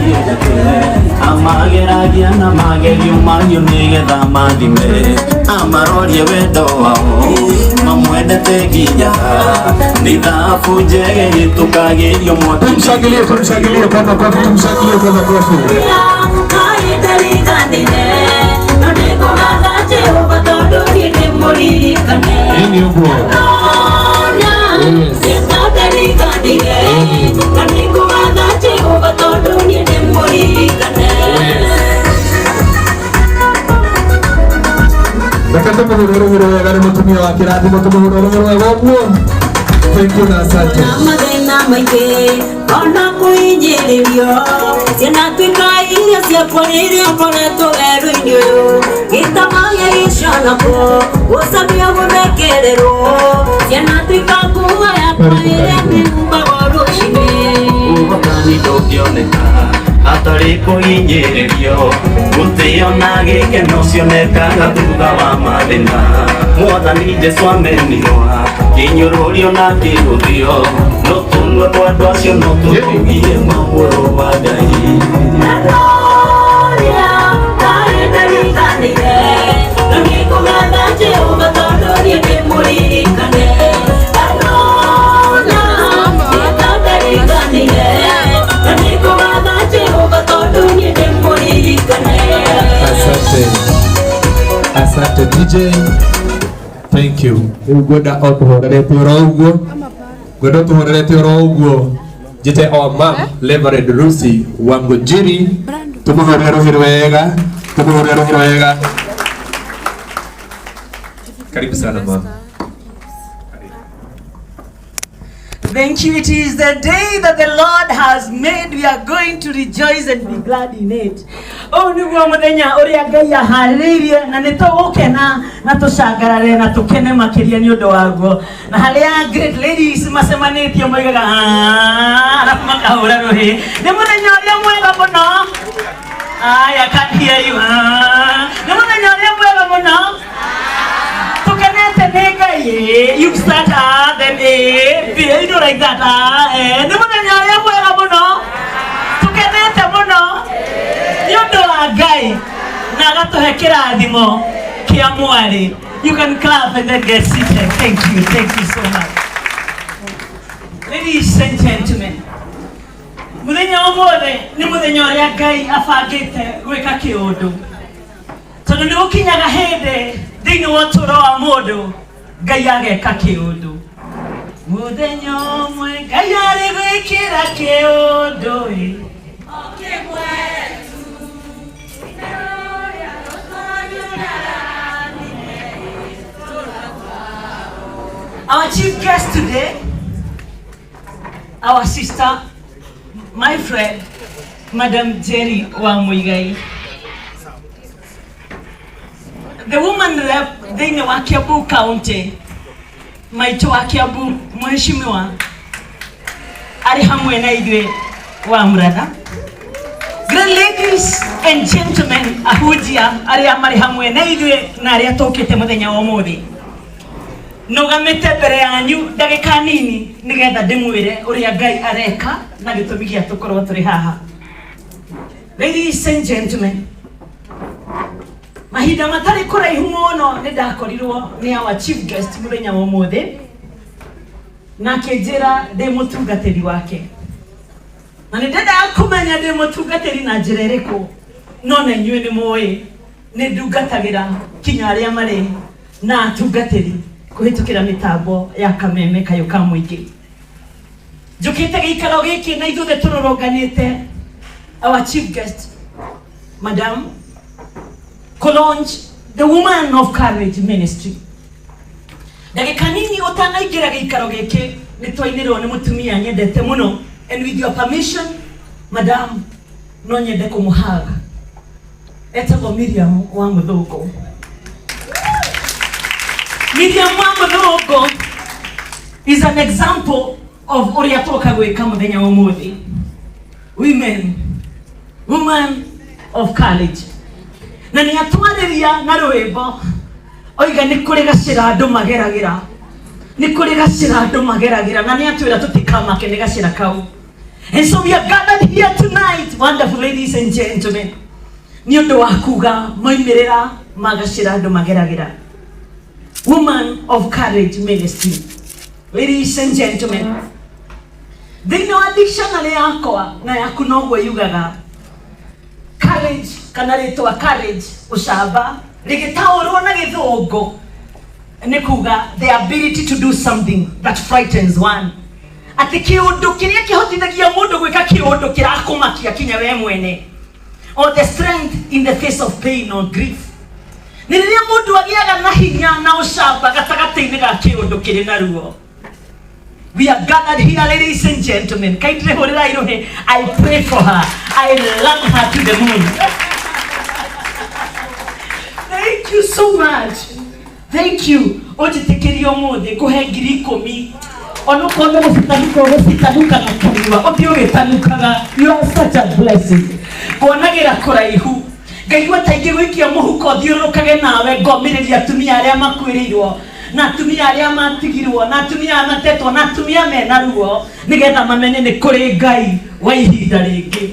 matiendete amageragia na magerio mahiũ nĩgetha mathime amarorie wendo wao mamwendete nginya nĩ thabu njege ĩtũkagĩrio mwaki. Tumshangilie, tumshangilie kwa makofi, tumshangilie kwa makofi. Hii ni ũguo. Yes. Reke tũmũhũre rũhĩ wega nĩ mũtumia wa kĩrathimo, tũmũhũre rũhĩ wega ũguo. Thank you na asante. Mathĩna maingĩ ona kũhinyĩrĩrio ciana tuĩka irio ciakwa rĩrĩa ngoretwo werũ-inĩ ũyũ gĩtamagia gĩconoko gũcamio gũthekererwo ciana tuĩka nguo yakwa Karibu, ĩrĩa karibu. mĩhumbagwo rũcinĩ. Ũhotani ndũngĩoneka hatarĩ kũhinyĩrĩrio gũtĩo na gĩkeno cionekaga thutha wa mathĩna mwathani Jesũ amenirwo kĩnyũrũrio na kĩhũthio no tũnua twa andũ acio no tũtũgie mawũrũ wa Ngai. Asante. Asante DJ. Thank you. Rĩu ngwenda o tũhorerete oro ũguo. Ngwenda o tũhorerete oro ũguo. Njĩte o mam Reverend Lucy Wangũnjiri. Tũmũhũrĩre rũhĩ rwega. Tũmũhũrĩre rũhĩ rwega. Karibu sana mam. Thank you. It is the day that the Lord has made. We are going to rejoice and be glad in it. Ũyũ nĩguo mũthenya ũrĩa Ngai aharĩrĩirie na nĩ tũgũkena na tũcangarare na tũkene makĩria nĩ ũndũ waguo. Na harĩa great ladies macemanĩtie moigaga "Ah," arabu makahũra rũhĩ. Nĩ mũthenya ũrĩa mwega mũno. Ay, I can't hear you. Ah, nĩ mũthenya ũrĩa mwega mũno tukenete nĩ Ngai ĩ. You start ah, then A B, you know, like that, ah, eh. Nĩ mũthenya ũrĩa mwega mũno tukenete mũno nĩ ũndũ wa Ngai na agatũhe kĩrathimo kĩa mwarĩ. You can clap and then get seated. Thank you, thank you so much. Ladies and gentlemen, mũthenya ũmũthĩ nĩ mũthenya ũrĩa Ngai abangĩte gwĩka kĩũndũ tondũ nĩ gũkinyaga hĩndĩ thĩinĩ wa ũtũũro wa mũndũ Ngai ageka kĩũndũ. Mũthenya ũmwe Ngai arĩ gwĩkĩra kĩũndũ ĩ. Our chief guest today, our sister, my friend, Madam Jerry Wamuigai. The woman rep thĩinĩ wa Kiambu County, maitũ wa Kiambu, mheshimiwa arĩ hamwe na ithuĩ wa Mũratha. Great ladies and gentlemen, ahunjia arĩa marĩ hamwe na ithuĩ na arĩa tũkĩte mũthenya wa ũmũthĩ. Nũgamĩte mbere yanyu ndagĩka nini nĩgetha ndĩmwĩre ũrĩa Ngai areka na gĩtũmi gĩa tũkorwo tũrĩ haha. Ladies and gentlemen, mahinda matarĩ kũraihu mũno nĩ ndakorirwo nĩ our chief guest mũthenya wa ũmũthĩ na akĩnjĩra ndĩ mũtungatĩri wake na nĩ ndendaga kũmenya ndĩ mũtungatĩri na njĩra ĩrĩkũ no na inyuĩ nĩ mũĩ nĩ ndungatagĩra kinya arĩa marĩ na atungatĩri kũhĩtũkĩra mĩtambo ya kameme kayũ ka mũingĩ. Njũkĩte gĩikaro gĩkĩ na ithuothe tũrũrũnganĩte our chief guest madam kũlaunch the Woman of Courage Ministry. Ndagĩka nini ũtanaingĩra gĩikaro gĩkĩ nĩ twainĩrwo nĩ mũtumia nyendete mũno, and with your permission, madam, no nyende kũmũhaga. Etagwo Miriam wa Mũthũngũ. Miriam wa Mũthũngũ is an example of ũrĩa twoka gwĩka mũthenya wa ũmũthĩ. Women, woman of courage. Na nĩ atwarĩria na rwĩmbo oiga nĩ kũrĩ gacĩra andũ mageragĩra, nĩ kũrĩ gacĩra andũ mageragĩra, na nĩ atwĩra tũtikamake nĩ gacĩra kau. And so we are gathered here tonight. Wonderful ladies and gentlemen, nĩ ũndũ wa kuga moimĩrĩra magacĩra andũ mageragĩra. Woman of Courage Ministry, ladies and gentlemen, thĩinĩ wa dictionary yakwa na yaku noguo yugaga courage, kana rĩtwa courage, ũcamba, rĩgĩtaũrwo na Gĩthũngũ nĩ kuga the ability to do something that frightens one, atĩ kĩũndũ kĩrĩa kĩhotithagia mũndũ gwĩka kĩũndũ kĩrakũmakia kinya we mwene, or the strength in the face of pain or grief. Nĩ rĩrĩa mũndũ agĩaga na hinya na ũcamba gatagatĩ-inĩ ga kĩũndũ kĩrĩ na ruo. We are gathered here, ladies and gentlemen. Kindly hũrĩrai rũhĩ. I pray for her. I love her to the moon. Thank you so much. Thank you. Ũnjĩtĩkĩrie ũmũthĩ kũhe 10,000, onokorwo nĩ gũcitanuka ũgũcitanuka na kanua, ũthiĩ ũgĩtanukaga. You are such a blessing. Kuonagĩra kũraihu, ngaigua ta ingĩgũikia mũhuko thiũrũrũkage nawe, ngomĩrĩria atumia arĩa makuĩrĩirwo na atumia arĩa matigirwo na atumia arĩa matetwo na atumia mena ruo, nĩgetha mamenye nĩ kũrĩ Ngai wa ihinda rĩngĩ.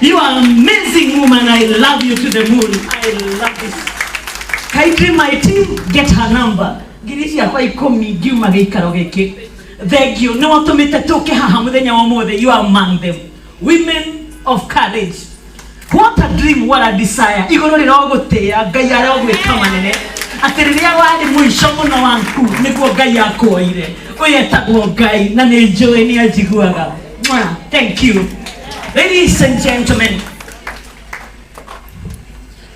You are amazing woman. I love you to the moon. I love this. Kindly, my team, get her number. 10,000 ngiuma gĩikaro gĩkĩ. Thank you. Nĩ watũmĩte tũke haha mũthenya wa ũmũthĩ. You are among them, women of courage. What a dream, what a desire. Igũrũ rĩrogũtĩa, Ngai arogwĩka manene, atĩ rĩrĩa warĩ mũico mũno waku nĩguo Ngai akuoire. Ũyũ etagwo Ngai na nĩ njũĩ nĩ anjiguaga. Mwah. Thank you. Ladies and gentlemen,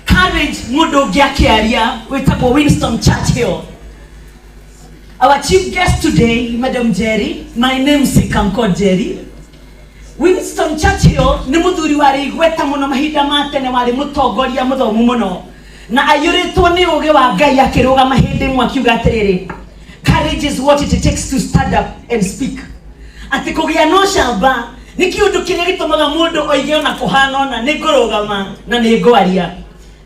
courage, mũndũ ũngĩ akĩaria wĩtagwo Winston Churchill. Our chief guest today, Madam Jerry, my namesake, Uncle Jerry. Winston Churchill nĩ mũthuri warĩ igweta mũno mahinda ma tene, warĩ mũtongoria mũthomu mũno na aiyũrĩtwo nĩ ũgĩ wa Ngai. Akĩrũgama hĩndĩ ĩmwe akiuga atĩrĩrĩ, "Courage is what it takes to stand up and speak," atĩ kũgĩa na ũcamba nĩ kĩũndũ kĩrĩa gĩtũmaga mũndũ oige ona kũhana ona nĩ ngũrũgama na nĩ ngwaria.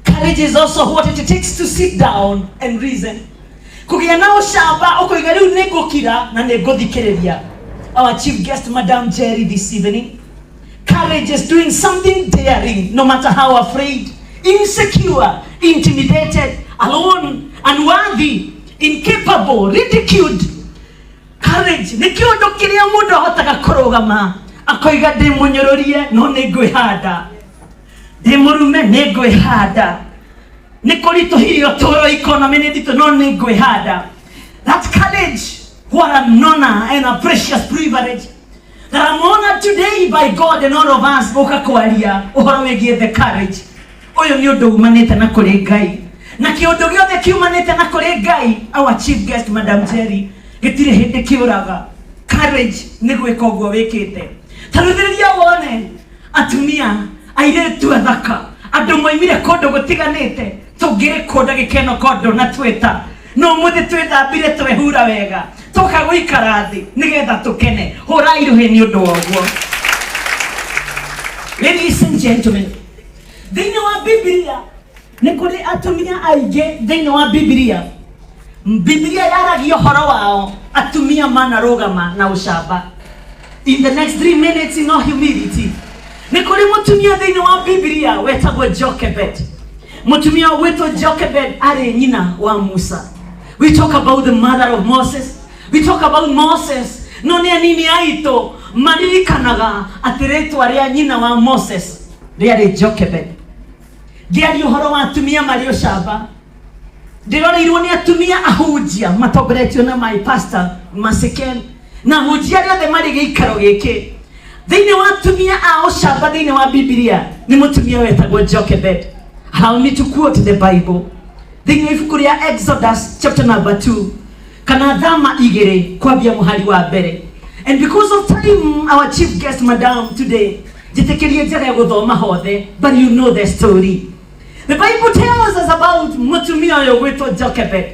Courage is also what it takes to sit down and reason. Kũgĩa na ũcamba ũkoiga rĩu nĩ ngũkira na nĩ ngũthikĩrĩria. Our chief guest, Madam Jerry, this evening, courage is doing something daring, no matter how afraid, insecure, intimidated, alone, unworthy, incapable, ridiculed. Courage nĩ kĩũndũ kĩrĩa mũndũ ahotaga kũrũgama akoiga, ndĩ mũnyũrũrie no nĩ ngwĩhanda, ndĩ mũrume nĩ ngwĩhanda, nĩ kũritũhirie ũtũũro, economy nĩ nditũ no nĩ ngwĩhanda. That courage, what an honor and a precious privilege that I'm honored today by God and all of us gũka kwaria ũhoro wĩgiĩ the courage. Ũyũ nĩ ũndũ umanĩte na kũrĩ Ngai, na kĩũndũ gĩothe kiumanĩte na kũrĩ Ngai, our chief guest, Madam Jerry, gĩtirĩ hĩndĩ kĩũraga. Courage nĩ gwĩka ũguo wĩkĩte. Tarũthĩrĩria wone atumia, airĩtu athaka, andũ moimire kũndũ gũtiganĩte. Tũngĩrĩ kũ ndagĩka ĩno kondo na twĩta no mũthĩ twĩthambire, twehura wega, tũka gũikara thĩ nĩgetha tũkene. Hũrai rũhĩ nĩ ũndũ wa ũguo. Ladies and gentlemen, thĩinĩ wa Bibilia nĩ kũrĩ atumia aingĩ. Thĩinĩ wa Bibilia, Bibilia yaragia ũhoro wao, atumia manarũgama na ũcamba. In the next 3 minutes, in all humility, nĩ kũrĩ mũtumia thĩinĩ wa Bibilia wetagwo Jochebed. Mũtumia ũgwĩtwo Jochebed arĩ nyina wa Musa. We talk about the mother of Moses, we talk about Moses, no nĩ anini aitũ maririkanaga atĩ rĩtwa rĩa nyina wa Moses rĩarĩ Jochebed. Ngĩaria ũhoro wa atumia marĩ ũcamba, ndĩroreirwo nĩ atumia ahunjia matongoretio na my pastor Masiken na ahunjia arĩa othe marĩ gĩikaro gĩkĩ. Thĩinĩ wa atumia a ũcamba thĩinĩ wa Bibilia nĩ mũtumia wetagwo Jochebed. Allow me to quote the Bible thĩinĩ wa ibuku rĩa Exodus chapter number 2, kana Thama 2, kwambia mũhari wa mbere. And because of time, our chief guest, madam, today njĩtĩkĩrie njage gũthoma hothe, but you know the story. The Bible tells us about mũtumia ũyũ gwĩtwo Jochebed.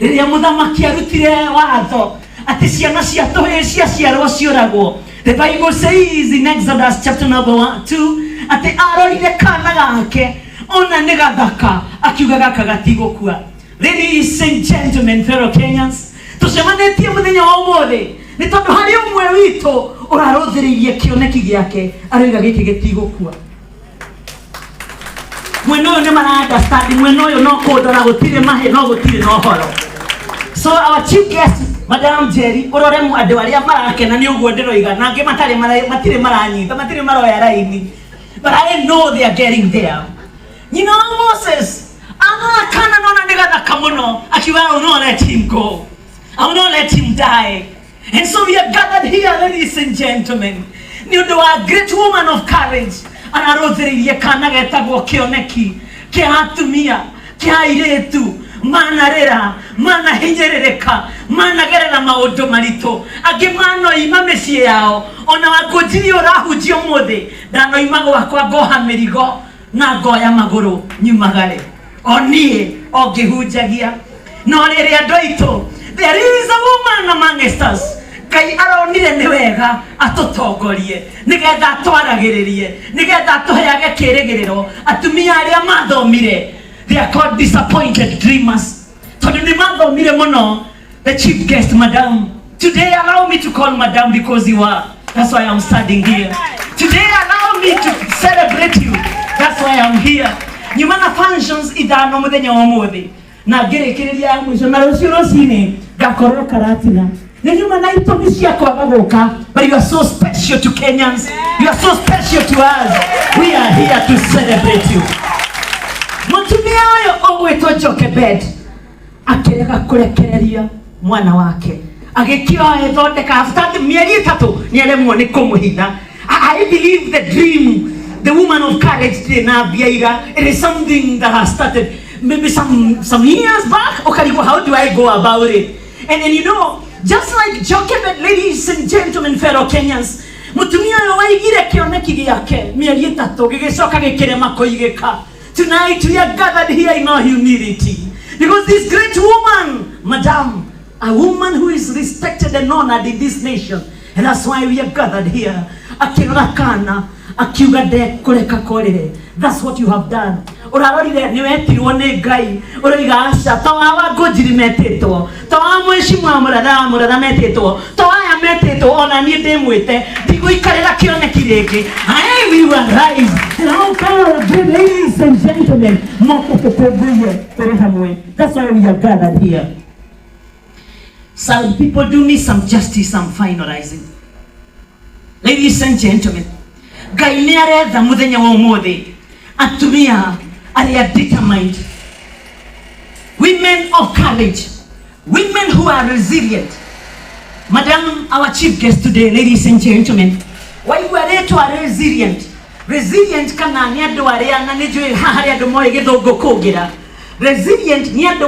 Rĩrĩa mũthamaki arutire watho atĩ ciana cia tũhĩĩ ciaciarwo ciũragwo, the Bible says in Exodus chapter number 1, 2 atĩ arorire kana gake ona nĩ gathaka, akiuga gaka gatigũkua. Ladies and gentlemen, fellow Kenyans, tũcemanĩtie mũthenya wa ũmũthĩ nĩ tondũ harĩ ũmwe witũ ũrarũthĩrĩirie kĩoneki gĩake aroiga gĩkĩ gĩtigũkua. Mwena ũyũ nĩ mara understand, mwena ũyũ no kũndora gũtirĩ mahĩ no gũtirĩ na ũhoro. So our chief guest, Madam Jerry, ũrore andũ arĩa marakena nĩ ũguo ndĩroiga, na angĩ matarĩ matirĩ maranyita, matirĩ maroya raini. But I know they are getting there. Nyina wa Moses arakana nona nĩ gathaka mũno, akiuga, "I will not let him go. I will not let him die." And so we are gathered here, ladies and gentlemen, nĩ ũndũ wa great woman of courage ararũthĩrĩirie kana getagwo kĩoneki kĩa atumia, kĩa airĩtu manarĩra, manahinyĩrĩrĩka, managerera maũndũ maritũ, angĩ manoima mĩciĩ yao. Ona wakũnjirie ũrahunjia ũmũthĩ, ndanoima gwakwa ngoha mĩrigo na ngoya magũrũ nyumagare o niĩ o ngĩhunjagia. No rĩrĩ, andũ aitũ, there is a woman amongst us Ngai aronire nĩ wega atũtongorie, nĩgetha atwaragĩrĩrie, nĩgetha atũheage kĩrĩgĩrĩro. Atumia arĩa mathomire, they are called disappointed dreamers, tondũ nĩ mathomire mũno. The chief guest, madam, today allow me to call madam because you are, that's why I'm standing here today. Allow me to celebrate you, that's why I'm here. Nyuma na functions ithano mũthenya wa ũmũthĩ na ngĩrĩkĩrĩria ya mũico na rũciũ rũcinĩ ngakorwo Karatina, nĩ nyuma na itũmi cia kwaga gũka, but you are so special to Kenyans, you are so special to us. We are here to celebrate you. Mũtumia ũyũ ũgwĩtwo Jochebed akĩrega kũrekereria mwana wake, agĩkĩoa ĩthondeka. After mĩeri 3 nĩ aremwo nĩ kũmũhitha. I believe the dream, the woman of courage ndĩ na mbia ira. It is something that has started maybe some years back. Ũkarigwo, how do I go about it? And you know, just like Jochebed, ladies and gentlemen, fellow Kenyans, mũtumia ũyũ waigire kĩoneki gĩake mĩeri 3 gĩgĩcoka gĩkĩrema kũigĩka. Tonight we are gathered here in our humility because this great woman, madam, a woman who is respected and honored in this nation, and that's why we are gathered here. Akĩrora kana akiuga ndekũreka korĩre. That's what you have done. Ũrarorire nĩ wetirwo nĩ Ngai, ũroiga aca, ta wa Ngũnjiri metĩtwo, ta wa mwĩcimu wa Mũratha metĩtwo, ta waya metĩtwo, ona niĩ ndĩmwĩte, ndigũikarĩra kĩoneki rĩngĩ. I will arise and all kind of great ladies and gentlemen moke tũkũngũiye tũrĩ hamwe. That's why we are gathered here. Some people, do me some justice. I'm finalizing. Ladies and gentlemen, Ngai nĩ aretha mũthenya wa ũmũthĩ atumia arĩa determined, women of courage, women who are resilient. Madam, our chief guest today, ladies and gentlemen, waigua rĩtwa resilient, resilient kana nĩ andũ arĩa, na nĩ njũĩ haha harĩ andũ moĩ gĩthũngũ kũngĩra, resilient nĩ andũ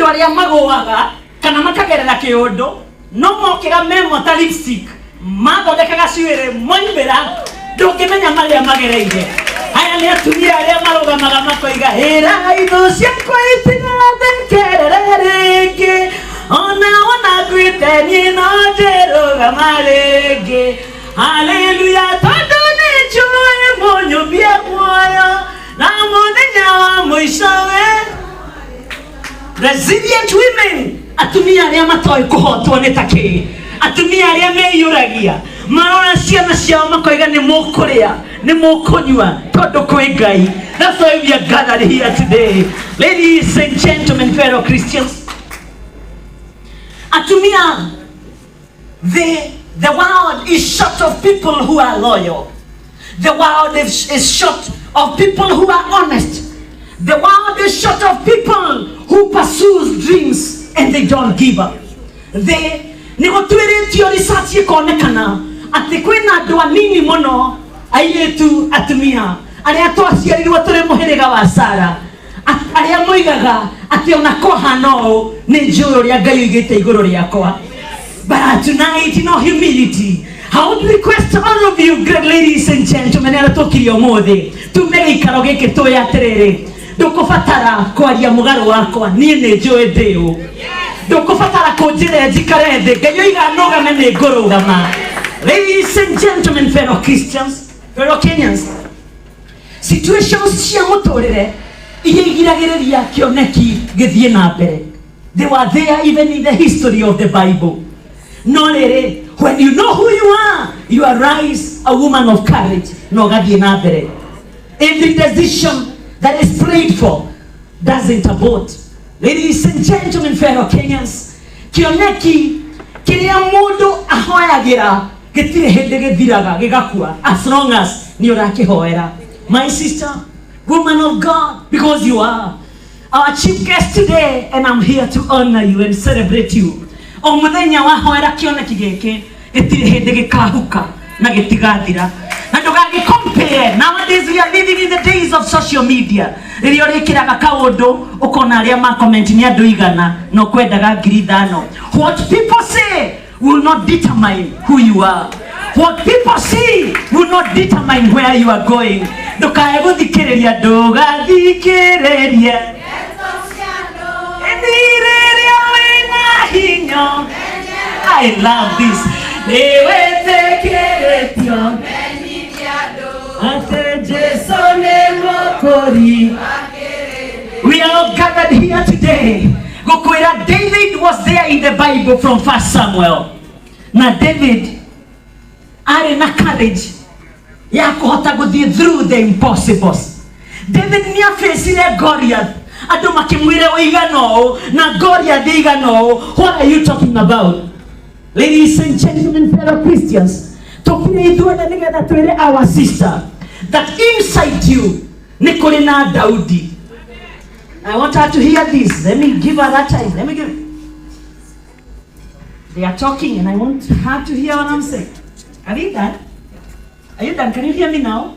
arĩa magũaga kana makagerera kĩũndũ no mokĩra memo ta lipstick mathondekaga cuĩrĩ moimĩra ndũngĩmenya marĩa magereire. Aya nĩ atumia arĩa marũgamaga makoiga, "Hĩra itũ ciakwa itigathekerere rĩngĩ, ona wona ngwĩte niĩ no ndĩrũgama rĩngĩ, haleluya, tondũ nĩ njũĩ mũnyũmbie muoyo na mũthenya wa mũico we." Resilient women, atumia arĩa matoĩ kũhotwo nĩ takĩ, atumia arĩa meiyũragia marora ciana ciao makoiga, "Nĩ mũkũrĩa, nĩ mũkũnyua, tondũ kwĩ Ngai." That's why we are gathered here today, ladies and gentlemen, fellow Christians. Atumia, the world is short of people who are loyal. The world is short of people who are honest. The world is short of people who pursue dreams and they don't give up. They nĩ gũtuĩrĩtio, research ĩkonekana atĩ kwĩna andũ anini mũno, airĩtu, atumia arĩa twaciarirwo tũrĩ mũhĩrĩga wa Sara, arĩa moigaga atĩ ona kwahana ũũ nĩ njũĩ ũrĩa Ngai oigĩte igũrũ rĩakwa. But tonight, in all humility, I would request all of you great ladies and gentlemen arĩa tũkire ũmũthĩ tume gĩikaro gĩkĩ tũĩ atĩrĩrĩ, ndũkũbatara kwaria mũgarũ wakwa, niĩ nĩ njũĩ ndĩũ. Ndũkũbatara kũnjĩra njikare thĩ, Ngai oiga nũgame nĩ ngũrũgama. Ladies and gentlemen, fellow Christians, fellow Kenyans, situations cia mũtũrĩre iria igiragĩrĩria kĩoneki gĩthiĩ na mbere, they were there even in the history of the Bible. No rĩrĩ, when you know who you are, you arise a woman of courage na ũgathiĩ na mbere. Every decision that is prayed for doesn't abort. Ladies and gentlemen, fellow Kenyans, kioneki kiria mundu ahoyagira gitire hindi githiraga gigakua, as long as ni urakihoera. My sister, woman of God, because you are our chief guest today, and I'm here to honor you and celebrate you. O muthenya wahoera kioneki giki gitire hindi gikahuka na gitigathira, na ndugagĩcompare. Nowadays we are living in the days of social media. Rĩrĩa ũrĩkĩraga kaũndũ ũkona arĩa ma comment nĩ andũ igana na ũkwendaga 5,000. What people say will not determine who you are. What people see will not determine where you are going. Ndũkae gũthikĩrĩria, ndũgathikĩrĩrie Ĩthirĩria wĩna hinya. I love this. Nĩwĩtĩkĩrĩtio atĩ Jesũ nĩ Mũkũri. We are all gathered here today. Gũkwĩra David was there in the Bible from 1 Samuel. Na David arĩ na courage ya kũhota gũthiĩ through the impossibles. David nĩ afacire Goliath. Andũ makĩmwĩra ũigana ũũ na Goliath ĩigana ũũ. What are you talking about? Ladies and gentlemen, fellow Christians, tũkire ithuothe nĩgetha twĩre our sister that inside you nĩ kũrĩ na Daudi. I want her to hear this. Let me give her that time. Let me give. They are talking and I want her to hear what I'm saying. Are you done? Are you done? Can you hear me now?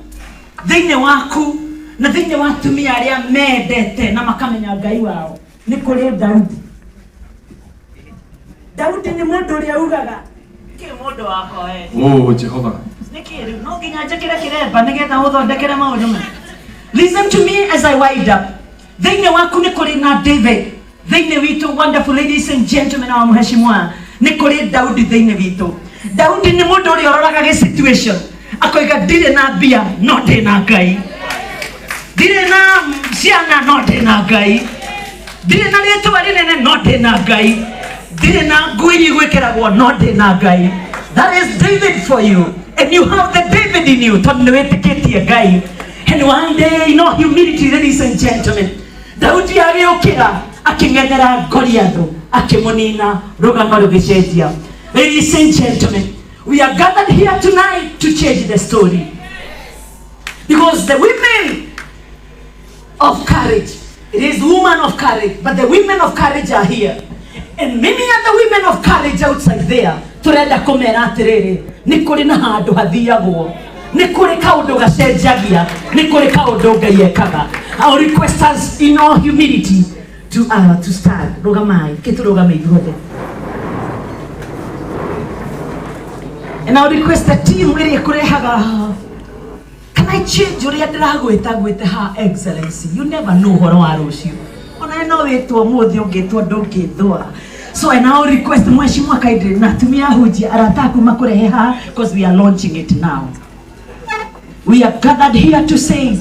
Thĩinĩ waku na thĩinĩ wa atumia arĩa mendete na makamenya Ngai wao nĩ kũrĩ Daudi. Daudi nĩ mũndũ ũrĩa ugaga kĩ mũndũ wakwa we. Oh, Jehovah. Nĩkĩ rĩu no nginya njĩkĩre kĩremba nĩgetha ũthondekere maũndũ maya. Listen to me as I wind up. Thĩinĩ waku nĩ kũrĩ na David. Thĩinĩ witũ, wonderful ladies and gentlemen, our mheshimiwa, nĩ kũrĩ Daudi thĩinĩ witũ. Daudi nĩ mũndũ ũrĩa ũroraga gĩ situation akoiga ndirĩ na mbia no ndĩ na Ngai, ndirĩ na ciana no ndĩ na Ngai, ndirĩ na rĩtwa rĩnene no ndĩ na Ngai, ndirĩ na nguo iria igwĩkĩragwo no ndĩ na Ngai. That is David for you, and you have the David in you tondũ nĩ wĩtĩkĩtie Ngai. And one day, in all humility, ladies and gentlemen, Daudi agĩũkĩra akĩng'ethera Goliath akĩmũnina, rũgano rũgĩcenjia. Ladies and gentlemen, we are gathered here tonight to change the story, because the women of courage, it is woman of courage, but the women of courage are here, and many other women of courage outside there. Turenda kũmera atĩrĩrĩ, nĩ kũrĩ na handũ hathiagwo, nĩ kũrĩ kaũndũ gacenjagia, nĩ kũrĩ kaũndũ Ngai ekaga. I will request us in all humility to stand. Rũgamai, kĩ tũrũgame ithuothe. And I will request the team ĩrĩa ĩkũrehaga. Can I change ũrĩa ndĩragwĩta ngwĩte Her Excellency? You never know ũhoro wa rũciũ. Ona no wĩtwo ũmũthĩ ũngĩtwo ndũngĩthũa. So and I will request mheshimiwa kindly na atumia ahunjia arata aku makũrehe haha, because we are launching it now. We are gathered here to say,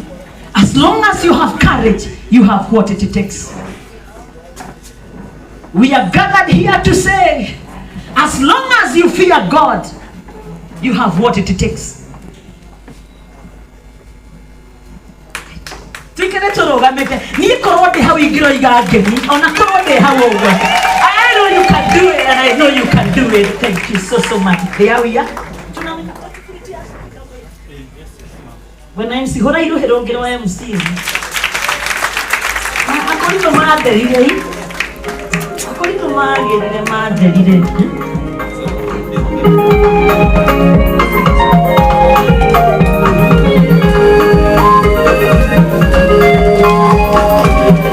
as long as you have courage, you have what it takes. We are gathered here to say, as long as you fear God, you have what it takes. Tuikare tũrũgamĩte, niĩ korwo ndĩ hau ingĩroiga ngemi, ona korwo ndĩ hau ũguo. I know you can do it, and I know you can do it. Thank you so, so much. There we are. Bwana MC, hũra iruhĩ rũngĩ rwa MC. Akorirwo matherire i. Akorirwo magĩrire matherire.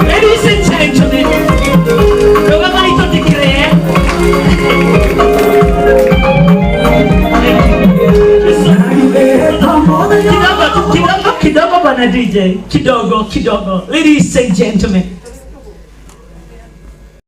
Ladies and gentlemen, rũgamai tũthikĩrĩrie. Kidogo, kidogo, kidogo, bwana DJ. Kidogo, kidogo. Ladies and gentlemen,